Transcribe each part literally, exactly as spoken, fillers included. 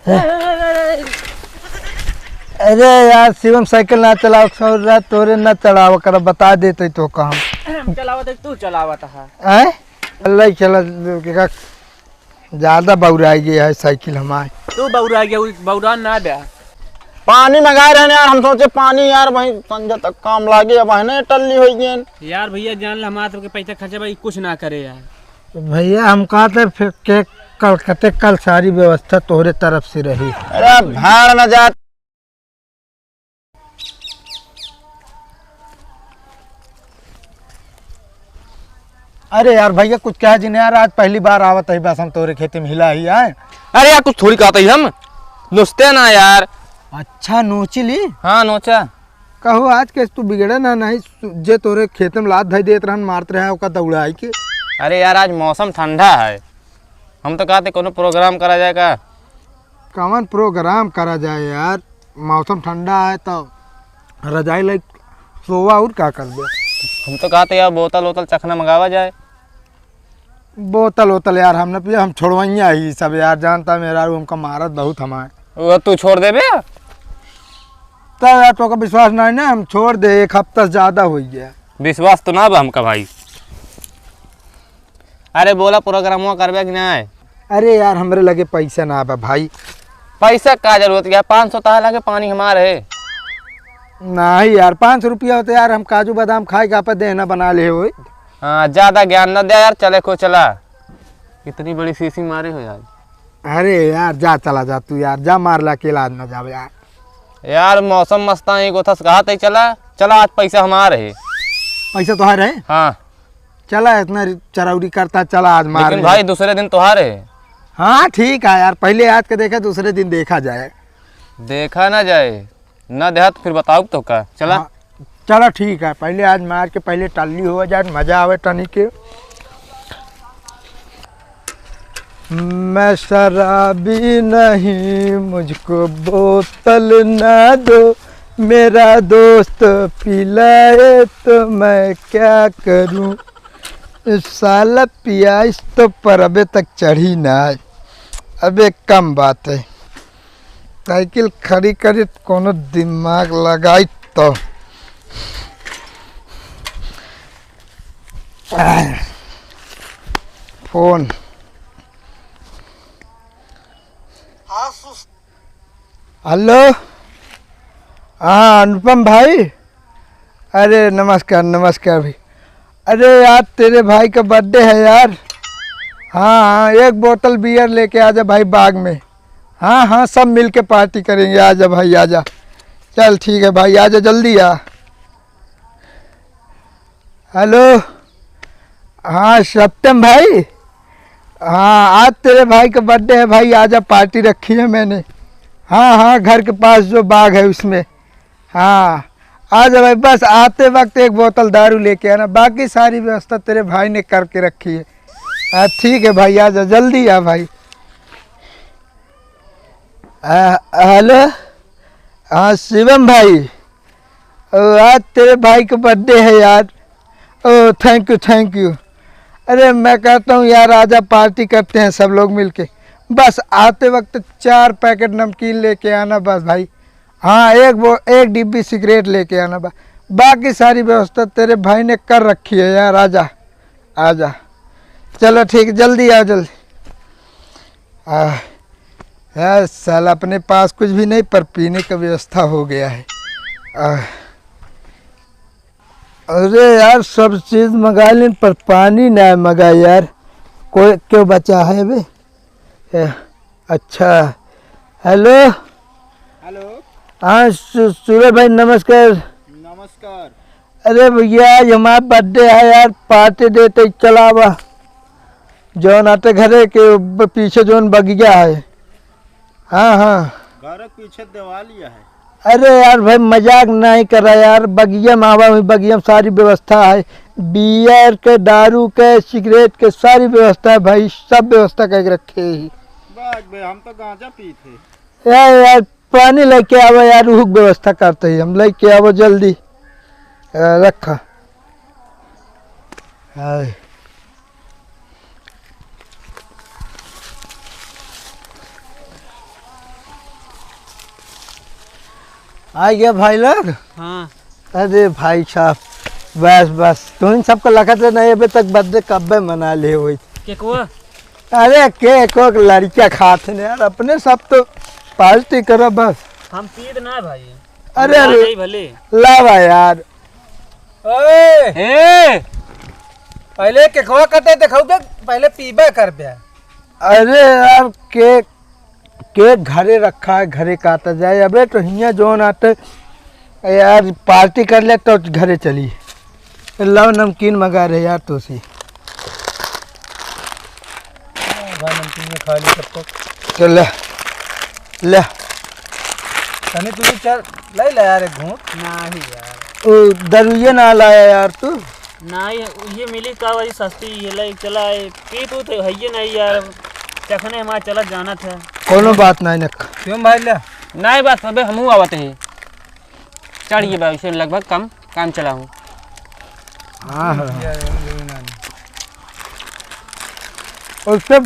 अरे यार शिवम, साइकिल ना चलाओ, सौर रात तोरे ना चलाओ कर, बता देते तो काम। हम चलावत है, तू चलावत है। आए? अल्लाह ही चला, ज्यादा बौराई गया है साइकिल हमार। तू बौराई गया, उ बौरान ना दे। पानी मंगाए रहे यार, हम सोचे पानी यार वहीं संझा तक काम लागे, अब है ना टल्ली हो गए। यार भैया जान ले, हमारे सबके पैसा खर्चा भाई कुछ ना करे यार। भैया हम कहा थे फिर के कल कते कल सारी व्यवस्था तोहरे तरफ से रही। अरे भाड़ में जा। अरे यार भैया कुछ कह जिन यार, आज पहली बार आवत है बस हम तोरे खेती में हिला ही आए। अरे यार कुछ थोड़ी कहते ही हम नोचते ना यार। अच्छा नोची ली। हाँ नोचा। कहो आज के तू बिगड़े ना नहीं, जे तोरे खेते में लात धई देत रहन मारत रहे ओका दौड़ाई के। अरे यार आज मौसम ठंडा है, हम तो कहते कोनो प्रोग्राम करा जाए का। कवन प्रोग्राम करा जाए यार, मौसम ठंडा है तो रजाई लाइक सोवा और का करबे। हम तो कहते यार बोतल वोतल चखना मंगावा जाए। बोतल वोतल यार हम न पिए, हम छोड़वइया ही सब यार, जानता मेरा हमका मारत बहुत हमारे। वो तू छोड़ देबे? तब यार तोका विश्वास नहीं ना, हम छोड़ दे, एक हफ्ता से ज्यादा हो गया। विश्वास तो ना बा हमका भाई। अरे बोला प्रोग्रामवा करबे कि ना? अरे यार हमरे लगे पैसा ना बा भाई। पैसा का जरूरत है? पाँच सौ तोहार लगे, पानी हमार है। नहीं यार, पाँच सौ रुपया होते यार, हम काजू बादाम खाए का आपा देना बना ले होई। हाँ, ज्यादा ज्ञान न दे यार, चले को चला। इतनी बड़ी सीसी मारे हो यार। अरे यार जा, चला जा तू यार, जा मार ला के इलाज न जावे यार। यार मौसम मस्त है, एक ओथस कहा तई चला, चला आज पैसा हमार है। पैसा तोहार है? हाँ। चला इतना चरौरी करता, चला आज मार लेकिन ले। भाई दूसरे दिन तोहार है। हाँ ठीक है यार, पहले आज के देखा, दूसरे दिन देखा जाए। देखा ना जाए, ना देहा तो फिर बताओ तो का। चला। हाँ, चला ठीक है, पहले आज मार के पहले टल्ली हो जाए, मजा आवे टनी के। मैं शराबी नहीं, मुझको बोतल ना दो, मेरा दोस्त पिलाए तो मैं क्या करूं। साला पियाइस तो परबे तक चढ़ी ना। अबे कम बात है, साइकिल खड़ी करी त कोनो दिमाग लगाई तो। फोन। हेलो, हाँ अनुपम भाई, अरे नमस्कार, नमस्कार भाई। अरे यार तेरे भाई का बर्थडे है यार। हाँ हाँ, एक बोतल बियर लेके आजा भाई बाग में। हाँ हाँ, सब मिल के पार्टी करेंगे, आजा भाई आजा। चल ठीक है भाई, आजा जल्दी आ। हेलो, हाँ सत्यम भाई, हाँ आज तेरे भाई का बर्थडे है भाई, आजा पार्टी रखी है मैंने। हाँ हाँ, घर के पास जो बाग है उसमें। हाँ आजा भाई, बस आते वक्त एक बोतल दारू लेके आना, बाकी सारी व्यवस्था तेरे भाई ने करके रखी है। हाँ ठीक है भाई, आजा जल्दी आ भाई। आ, हेलो, हाँ शिवम भाई, ओ, आज तेरे भाई का बर्थडे है यार। ओ थैंक यू, थैंक यू। अरे मैं कहता हूँ यार, आजा पार्टी करते हैं सब लोग मिलके। बस आते वक्त चार पैकेट नमकीन लेके आना बस भाई। हाँ, एक वो एक डिब्बी सिगरेट लेके आना बस। बाकी सारी व्यवस्था तेरे भाई ने कर रखी है यार। आजा, आजा। चलो ठीक, जल्दी आओ जल्दी। आ, यार साला अपने पास कुछ भी नहीं पर पीने का व्यवस्था हो गया है। आ, अरे यार सब चीज मंगा लेन पर पानी ना मंगा यार। कोई क्यों बचा है बे? ए, अच्छा। हेलो। हेलो। हाँ सु-, सूरज भाई नमस्कार। नमस्कार। अरे भैया आज हमारा बर्थडे है यार, पार्टी देते चलावा। जौन आटे घरे के ब-, पीछे जौन बगिया है। हाँ हाँ। घर के पीछे दिवालिया है। अरे यार भाई मजाक नहीं करा यार, बगिया में आवा हुई, बगिया में सारी व्यवस्था है, बियर के, दारू के, सिगरेट के, सारी व्यवस्था है भाई, सब व्यवस्था करके रखे ही। बात बे, हम तो गांजा पीते। यार यार पानी लेके आवा यार, उहुक व्यवस्था करते ही हम, लेके आवा जल्दी। आ, रखा। हाय। आ गया भाई लोग। हाँ। अरे भाई साहब, बस, बस, तुम सबको लगत है नहीं, अबे तक बर्थडे कब्बे मना ले हुई। केकवा? अरे केक ओक लड़किया खात है यार, अपने सब तो पार्टी करो बस। हम पीत ना भाई। अरे ला अरे, नहीं भले। लावा यार। ओए, ए! पहले केकवा कटे देखाऊ बे, पहले पीबे कर बे। अरे यार, केक, केक घरे रखा है, घरे काटा जाए। अबे तो हियाँ जौन आटे यार, पार्टी कर ले तो घरे चली। लाओ नमकीन मंगा रहे यार, तोसी। भाई नमकीन में खा ली तब तक। चल ले, ले। तनी तू चल, ले ले यार एक घूंट। नहीं यार। ओ, दरुइये ना लाया यार तू। नहीं, ये मिली का वाली सस्ती, ये ले चला, ये पी तू तो है ये नहीं यार, चखने हमारा चला जाना था। कोनो बात नहीं न। क्यों भाई ले? नहीं बस अबे हमहू आवत है, चढ़ ये बा, इसे लगभग कम काम चला हूँ। हाँ, हाँ। ये, ये, ये ना। उससे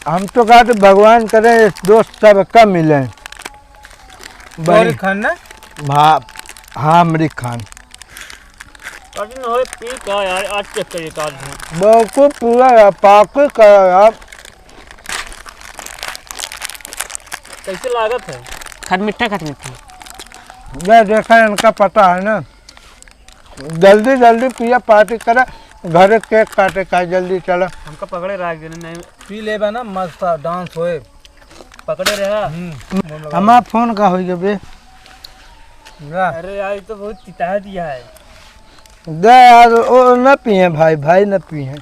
हम तो कहते भगवान करे दोस्त सबका मिले। बड़ी खान ना? हाँ, हाँ, अमरीक खान। कठिन होए, पी का यार, आज चेक करिए का आज है। बेवकूफ पूरा यार, पागल का यार। कैसे लागत है? खट मीठा, खट मीठा। मैं देखा, इनका पता है ना। जल्दी, जल्दी पिया, पार्टी करा, घरे केक काटे का, जल्दी चला। हमका पकड़े रख देने नहीं। पी लेबा ना, मस्त डांस होए। पकड़े रहा। हम्म। हमार फोन का होई गबे? जा। अरे यार, ये तो बहुत चिता दिया है। दे यार, ओ न पिए भाई, भाई न पिए।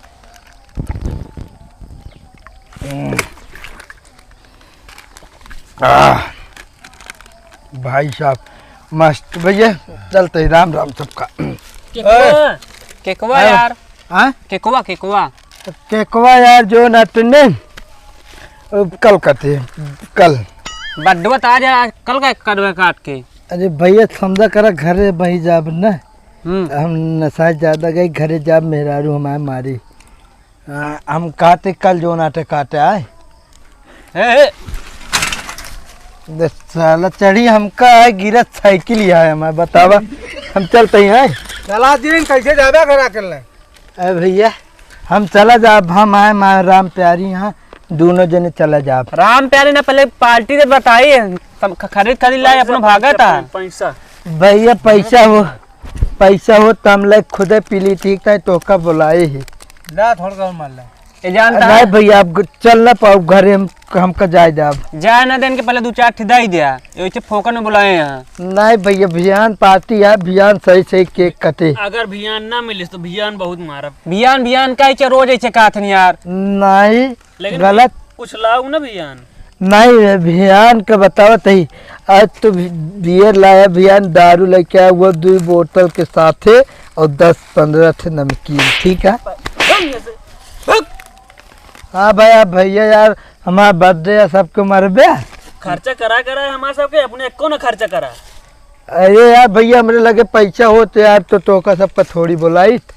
हम्म। आह, भाई साहब, मस्त भैया, चलते ही राम राम सबका। केकवा? केकवा हाँ। यार। हाँ? केकवा, केकवा। केकवा यार, जो नटने, कल कटे, कल। बड्डवा तो आज, आज कल का कटवा काट के। अरे भैया, समझा करा, घरे बही जाब न। हम्म। हम नशा ज्यादा गई, घरे जाब, मेहरारू हमारे मारी। हाँ, हम काटे कल जो नाटे काटे आए। हे, हे। दे साला चढ़ी हमका आए, गिरत साइकिल ही आए हमारे, बतावा। हम चलते ही आए। चला दिन कैसे जाबे घर अकेले? अरे भैया, हम चला जाब, हम आए माँ राम प्यारी यहाँ, दोनों जने चला जाब। राम प्यारी ना पहले पार्टी दे बताई, तब ख-, खरीद खरीद लाए अपना भागा था। पैसा। भैया पैसा हो, पैसा हो तो हम लाइक खुदे पी ली, ठीक है, तो का बुलाए ही। ला थोड़ा और मार ले। ए जानता नहीं है? भैया, आप ग-, चल ना पाओ घरे, हम, हमका जाए दे आप। जाए ना देन के पहले दो चार ठे दे ही दिया, ये इसे फोकट में बुलाए हैं। नहीं भैया, भियान पार्टी है, भियान सही सही केक कटे। अगर भियान ना मिलिस तो भियान बहुत मारब। भियान, भियान का इसे रोज ऐसे कहत हन यार। नहीं, लेकिन गलत। कुछ लाऊ ना भियान। नहीं, भियान का बतावत ही, आज तो बि-, बियर लाया, भियान दारू लेके आया, वो दो बोतल के साथे और दस पन्द्रह ठे नमकीन, ठीक है? भाग यहाँ से, भाग। हाँ भाई, आप भैया यार, हमारा बर्थडे है, सबके मरबे। खर्चा करा, करा हमारे सबके, अपने एको ना खर्चा करा। अरे यार भैया, हमरे लगे पैसा होत यार, तो तोका सबका थोड़ी बोलाइत।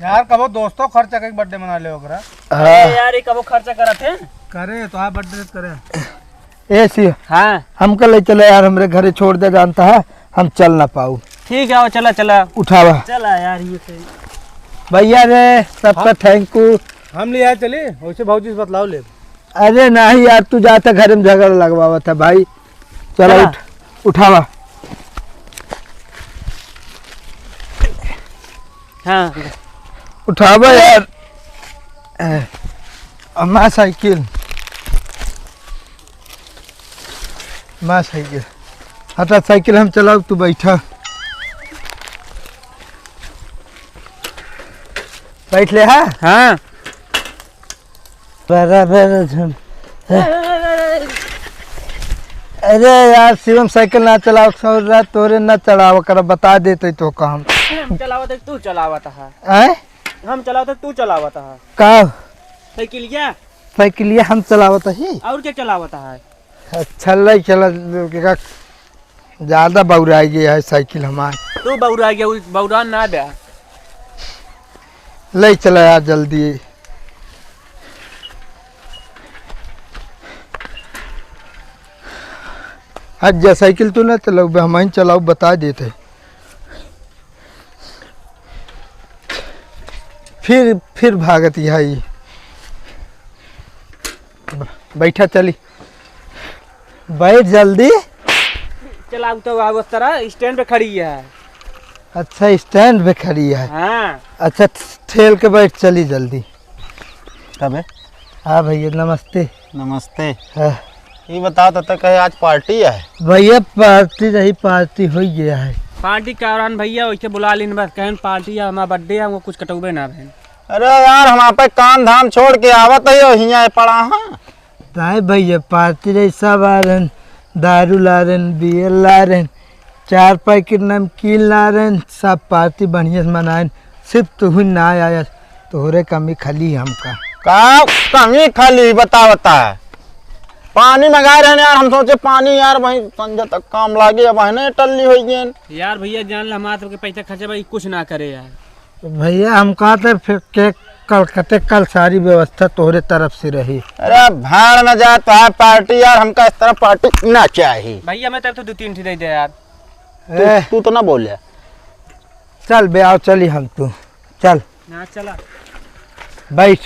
यार, कबो दोस्तों खर्चा कई बर्थडे मना ले ओकरा। हाँ। अरे यार, ये कबो खर्चा करत है? करे, तो हाँ, बर्थडे करे। ए सी, हाँ। हमका ले चले यार, हमरे घरे छोड़ दे, जानता है, हम चल ना पाऊ। ठीक है, आओ, चला, चला। उठावा। चला यार, ये सही। भैया रे, सबका हाँ। Thank you। हम ले आए चली, वैसे भौजी से बतलाओ ले। अरे नहीं यार, तू जाता घरे में झगड़ा लगवावत है भाई। चला चला। उठ, उठावा। हाँ। उठावा यार। ए, अम्मा साइकिल। अम्मा साइकिल। हटा साइकिल हम चलाओ, तू बैठा। बैठ ले, हाँ? हाँ। बराबर झुम-, अरे यार, शिवम साइकिल ना चलाओ, सौर रात तोरे ना चलाओ कर, बता देते तो काम। हम चलावत है, तू चलावत है। आय? हम चलावत है, तू चलावत है। का? साइकिलिया। साइकिलिया हम चलावत ही। और क्या चलावत है? अच्छा, ले चला, ज्यादा बौराई गया है साइकिल हमार। तू बौराई गया, उ बौरान ना दे। ले चला यार जल्दी। आज जा साइकिल तू ना चलाऊ बे, हम ही चलाऊ, बता देते। फिर फिर भागत यहाँ ई। ब-, बैठा चली। बैठ जल्दी। चलाऊ तो अब उस तरह स्टैंड पे खड़ी है। अच्छा, स्टैंड पे खड़ी है। हाँ। अच्छा, ठेल के बैठ चली जल्दी। तबे? हाँ भैया, नमस्ते। नमस्ते। हाँ। ये बताओ तो, तो कहे आज पार्टी है? भैया, पार्टी नहीं, पार्टी हो गया है। पार्टी का औरान भैया, वैसे बुला लीन बस, कहन पार्टी है, हमारा बर्थडे है, हमको कुछ कटौबे ना बहन। अरे यार, हम आप काम धाम छोड़ के आवत है, हियाँ पड़ा हाँ। ताए भैया, पार्टी रही, सब आ रहन, दारू ला रहन, बियर ला रहन, चार पैकेट नमकीन ला रहन, सब पार्टी बढ़िया से मनाएन। सिर्फ तू ही ना आया, तोहरे कमी खाली हमका। का कमी खाली बता, बता? पानी मंगाए रहन यार, हम सोचे पानी यार वहीं संझा तक काम लागे, अब है ना टल्ली हो गए। यार भैया, जान ले, हमारे सबके पैसा खर्चा भाई कुछ ना करे यार। तो भैया, हम कहते फिर केक कल कते, कल सारी व्यवस्था तोहरे तरफ से रही। अरे भाड़ में जा, तो है पार्टी यार, हमका इस तरह पार्टी ना चाहिए। भैया, मैं तरफ तो दो तीन ठी दे दे यार। तू, ए। तू तो ना बोले। चल बे, आओ चली हम तू, चल। ना चला। बैठ।